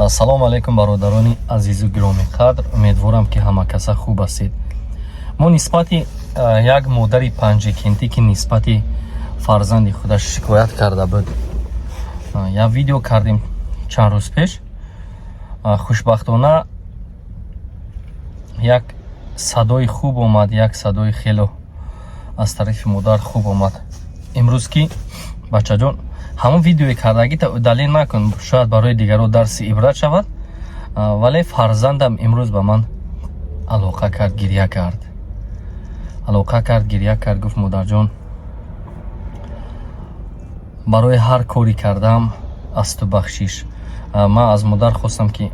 Ассалому алайкум, бародарони азизу гиромиқадр. Умедворам, ки ҳамакаса хуб ҳастед. Мо нисбати як модари панҷакентӣ, ки нисбати фарзанди худаш шикоят карда буд, як видео кардем чанд рӯз пеш. Хушбахтона, як садои хуб омад, як садои хело аз тарафи модар хуб омад имрӯз, ки бачаҷон, ҳамон видеои кардагита удалить накун, шояд барои дигарро дарси ибрат шавад. Вале фарзандам имрӯз ба ман алоқа кард, гирья кард, алоқа кард, гирья кард, гуфт: «Модарҷон, барои ҳар коре кардам, аз ту бахшиш». Ман аз модар хостам, ки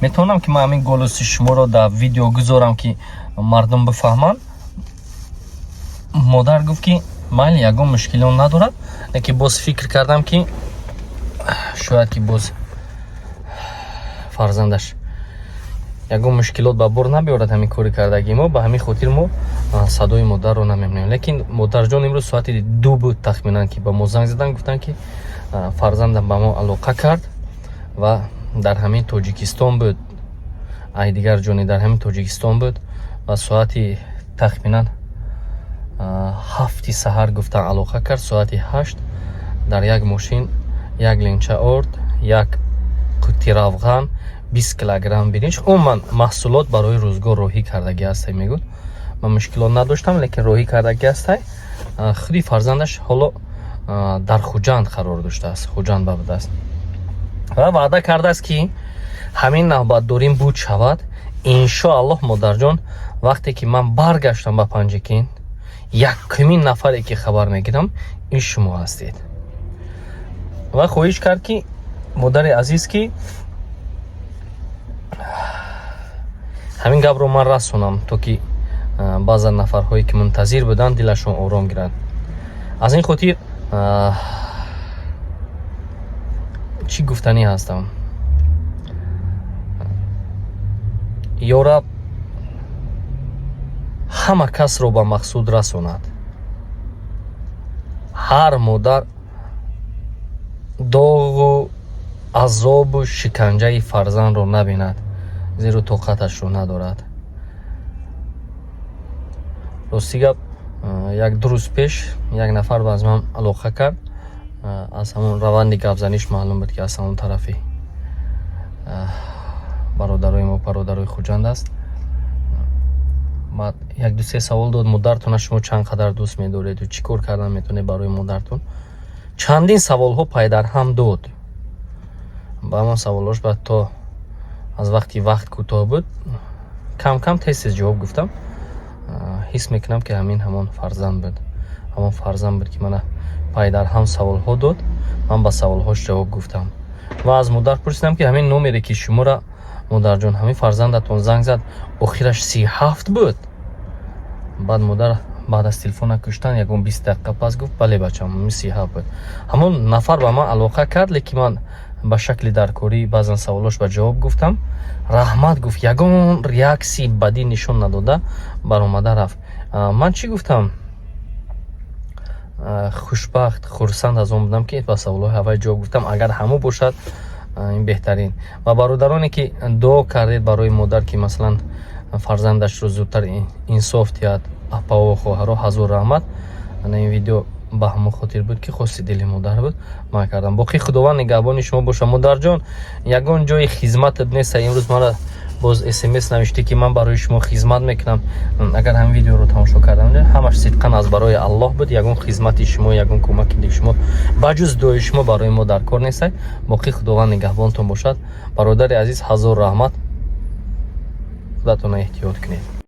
метавонам, ки ман ҳамин голоси шуморо дар видео гузорам, ки мардум бифаҳманд. Модар гуфт, ки майли, ягон мушкилон надорад, лекин боз фикр кардам, ки шояд ки боз фарзандаш ягон мушкилот ба бор набиёрад ҳамин кори кардагии мо. Ба ҳамин хотир мо садои модарро намемонем. Лекин модарҷон имрӯз соати 2 буд тахминан, ки ба мо занг заданд, гуфтанд, ки фарзандам ба мо алоқа кард ва дар ҳамин Тоҷикистон буд, ай дигар ҷони, дар ҳамин Тоҷикистон буд ва соати тахминан 7-и саҳар гуфтан алоқа кард. Соати 8 дар як мошин як ленча орд, як қути равған, 20 килограмм биринҷ, умуман маҳсулот барои рӯзгор роҳӣ кардагӣ ҳастай. Мегӯд, ман мушкилот надоштам, лекин роҳӣ кардагӣ ҳастай. Худи фарзандаш ҳоло дар Хуҷанд қарор доштааст, Хуҷанд ба будааст ва ваъда кардааст, ки ҳамин навбатдорим буд шавад, иншоаллоҳ, модарҷон, вақте ки ман баргаштам ба Панҷакент, якумин нафаре ки хабар мегирам, ин шумо ҳастед. Ва хоҳиш кард, ки модари азиз, ки ҳамин гапро ман расонам, то ки баъзан нафарҳое, ки мунтазир буданд, дилашон ором гиранд. Аз ин хотир чӣ гуфтанӣ ҳастам? Ёраб, ҳама касро ба мақсуд расонад. Ҳар модар доғу азобу шиканҷаи фарзандро набинад, зеро тоқаташро надорад. Рости гап, як ду рӯз пеш як нафар ба аз ман алоқа кард. Аз ҳамон раванди гапзаниш маълум буд, ки аз ҳамон тарафи бародарои мо, бародарои Хуҷанд аст. Баъд як ду се савол дод: модартона шумо чанд қадар дӯст медореду чӣ кор кардан метавонед барои модартон? Чандин саволҳо пайдарҳам дод. Ба ҳамон саволҳош баъд то аз вақти вақт кӯтоҳ буд, кам кам, тез тез ҷавоб гуфтам. Ҳис мекунам, ки ҳамин ҳамон фарзанд буд, ҳамон фарзанд буд, ки мана пайдарҳам саволҳо дод, ман ба саволҳош ҷавоб гуфтам ва аз модар пурсидам, ки ҳамин номере, ки шуморо, модарҷон, ҳамин фарзандатон занг зад, охираш 37 буд? Баъд модар баъд аз телефона куштан ягон 20 дақиқа пас гуфт: «Бале, бачам, ҳамин 37 буд». Ҳамон нафар ба ман алоқа кард, лекин ман ба шакли даркорӣ баъзан саволош ба ҷавоб гуфтам. Раҳмат гуфт, ягон реаксияи бадӣ нишон надода, баромада рафт. Ман чӣ гуфтам? Хушбахт, хурсанд аз он будам, ки ба саволҳои ҳавай ҷавоб гуфтам. Агар ҳамо бошад, ин беҳтарин. Ва бародароне, ки дуо кардед барои модар, ки масалан фарзандашро зудтар инсоф диҳад, апао, хоҳаро, ҳазор раҳмат. Ана ин видео ба ҳамон хотир буд, ки хости дили модар буд, ман кардам. Боқӣ Худованд нигаҳбони шумо боша. Модарҷон, ягон ҷои хизматат неста. Имрӯз мара боз СМС навиштӣ, ки ман барои шумо хизмат мекунам. Агар ҳамин видеоро тамошо кардам, ҳамаш сидқан аз барои Аллоҳ буд. Ягон хизмати шумо, ягон кӯмаки шумо ба ҷуз дуои шумо барои мо дар кор нестай. Боқӣ Худованд нигаҳбонтон бошад. Бародари азиз, ҳазор раҳмат, худатона эҳтиёт кунед.